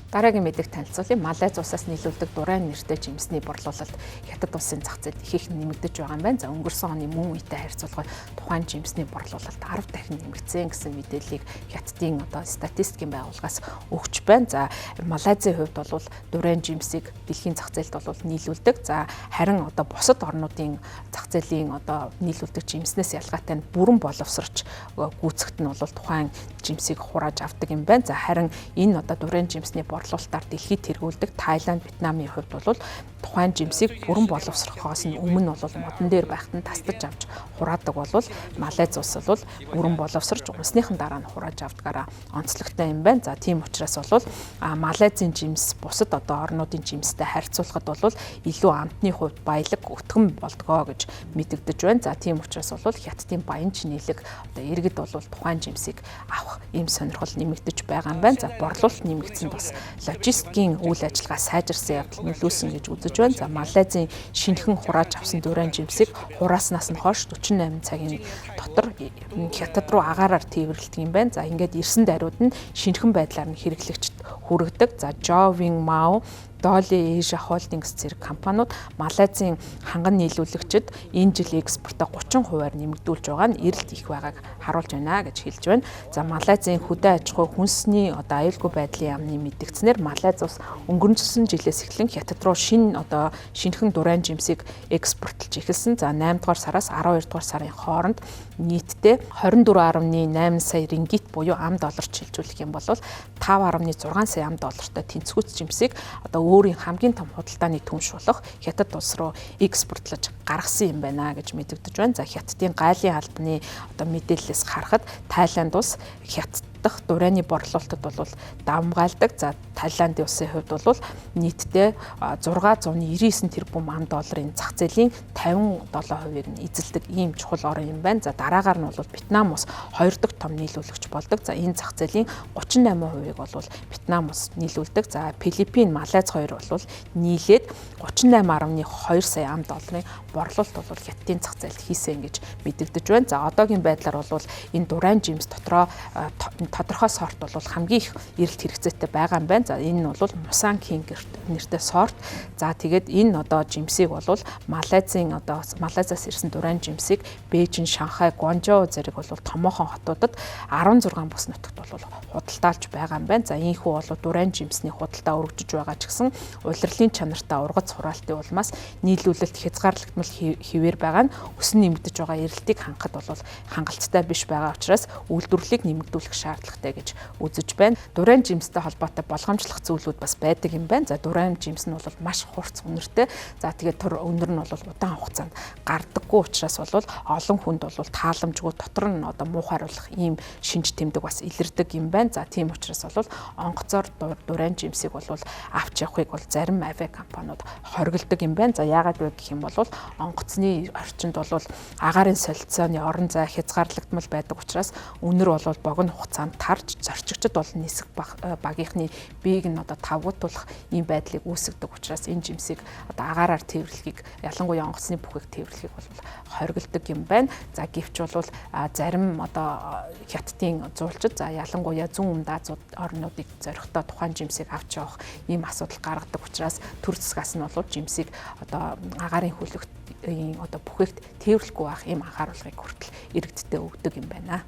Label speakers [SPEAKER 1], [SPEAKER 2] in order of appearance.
[SPEAKER 1] Дараагийн мэдээг танилцуулъя. Малайз улсаас нийлүүлдэг Дурайн нэртэй жимсний борлуулалт Хятад улсын зах зээлд их их нэмэгдэж байгаа юм байна. За, өнгөрсөн оны мөн үетэй харьцуулахад тухайн жимсний борлуулалт 10 дахин нэмэгдсэн гэсэн мэдээллийг Хятадын одоо статистикийн байгууллагаас өгч байна. За, Малайзын хувьд бол Дурайн жимсийг дэлхийн зах зээлд бол нийлүүлдэг. За, харин одоо бусад орнуудын зах зээлийн одоо нийлүүлдэг жимснээс ялгаатай нь бүрэн боловсрч гүйцэхэд нь бол тухайн жимсийг хурааж авдаг юм байна. За, харин энэ одоо Дурайн жимсний борлуулалтаар дэлхийд тэргүүлдэг Таиланд, Вьетнамын хувьд бол тухайн жимсийг бүрэн боловсрохоос нь өмнө бол модон дээр байхад нь тастаж авч хураадаг бол Малайз улс бол бүрэн боловсрч унсныхан дараа нь хурааж авдгаараа онцлогтой юм байна. За, тийм учраас бол Малайзын жимс бусад одоо орнуудын жимстэй харьцуулахад бол илүү амтны хувьд баялаг, өтгөн болдгоо гэж мэдэгдэж байна. За, тийм учраас бол Хятадын баян чинэлэг одоо иргэд бол тухайн жимсийг авах ийм сонирхол нэмэгдэж байгаа юм байна. За, борлуулалт нэмэгдсэн бас логистикийн үйл ажиллагаа сайжирсан явдал нөлөөлсөн гэж үзэж байна. За, Малайзын шинэхэн хурааж авсан Дурайн жимсийг хурааснаас нь хойш 48 цагийн дотор Хятад руу агаараар тээвэрлэдэг юм байна. За, ингээд ирсэн даруйд нь шинэхэн байдлаар нь хэрэглэгчд хүргэдэг. За, Joving Mao, Dolly Asia Holdings зэрэг компаниуд Малайзын ханган нийлүүлэгчид энэ жил экспортоо 30%-аар нэмэгдүүлж байгаа нь эрэлт их байгааг харуулж байна гэж хэлж байна. За, Малайзын хөдөө аж ахуй хүнсний одоо аюулгүй байдлын яамны мэдгдснээр Малайз улс өнгөрсөн жилээс эхлэн Хятад руу шинэ одоо шинэхэн Дурайн жимсийг экспортлж эхэлсэн. За, 8 дугаар сараас 12 дугаар сарын хооронд нийтдээ 24.8 сая рингит буюу ам долларт шилжүүлэх юм бол 5.6 сая ам доллартай тэнцвүүц жимсийг одоо өөрийн хамгийн том худалдааны түнш болох Хятад улс руу экспортлож гаргасан юм байна гэж мэдэгдэж байна. За, Хятадын гайлын албаны одоо мэдээллээс харахад Таиланд улс Хятад дахь дурайны борлуулалтад бол давамгайлдаг. За, Таиландын улсын хувьд бол нийтдээ 699 тэрбум ам долларын зах зээлийн 57%-ыг нь эзэлдэг ийм чухал орн юм байна. За, дараагаар нь бол Вьетнам улс хоёр дахь том нийлүүлэгч болдог. За, энэ зах зээлийн 38%-ыг бол Вьетнам улс нийлүүлдэг. За, Филиппин, Малайз хоёр бол нийлээд 38.2 сая ам долларын борлуулалт бол Хятадын зах зээлд хийсэн гэж мэдэгдэж байна. За, одоогийн байдлаар бол энэ Дурайн жимс дотроо тодорхой сорт бол хамгийн их эрэлт хэрэгцээтэй байгаа юм байна. За, энэ нь бол Мусан Кинг нэртэй сорт. За, тэгээд энэ одоо жимсийг бол Малайзын одоо Малайзаас ирсэн Дурайн жимсийг Бээжин, Шанхай, Гуанчжоу зэрэг бол томоохон хотуудад 16 бус нутагт бол худалдаалж байгаа юм байна. За, ийхүү бол Дурайн жимсний худалдаа өргөжж байгаа ч гэсэн улирлын чанартай ургац хураалтын улмаас нийлүүлэлт хязгаарлагдмал хэвээр байгаа нь өсөн нэмэгдэж байгаа эрэлтийг хангахад бол хангалттай биш байгаа учраас үйлдвэрлэлийг нэмэгдүүлэх шаардлагатай гэж үзэж байна. Дурайн жимстэй холбоотой болгоомжлох зүйлүүд бас байдаг юм байна. За, Дурайн жимс нь бол маш хурц үнэртэй. За, тэгээд тур өнөр нь бол удаан хугацаанд гардаггүй учраас бол олон хүнд бол тааламжгүй, дотор нь одоо муухайруулах ийм шинж тэмдэг бас илэрдэг юм байна. За, тийм учраас бол онгоцоор Дурайн жимсийг бол авч явахыг бол зарим авиа компаниуд хоригддаг юм байна. За, яагаад вэ гэх юм бол онгоцны орчинд бол агаарын солилцооны орон зай хязгаарлагдмал байдаг учраас үнэр бол богино хугацаанд тарж зорчигчд бол нисэх багийнхны биеийг нь одоо тавгуутуулах ийм байдлыг үүсгэдэг учраас энэ жимсийг одоо агаараар тээвэрлэхийг, ялангуяа онгоцны бүхийг тээвэрлэхийг бол хоригддаг юм байна. За, гэвч бол зарим одоо Хятадын зуулчид, за, ялангуяа зүүн өмнөд Азууд орнуудыг зорихдоо тухайн жимсийг авч явах ийм асуудал гаргадаг учраас төр засгаас нь бол жимсийг одоо агаарын хөлөгт одоо бүхэгт тээвэрлэхгүй байх ийм анхааруулгыг хүртэл иргэдтэй өгдөг юм байна.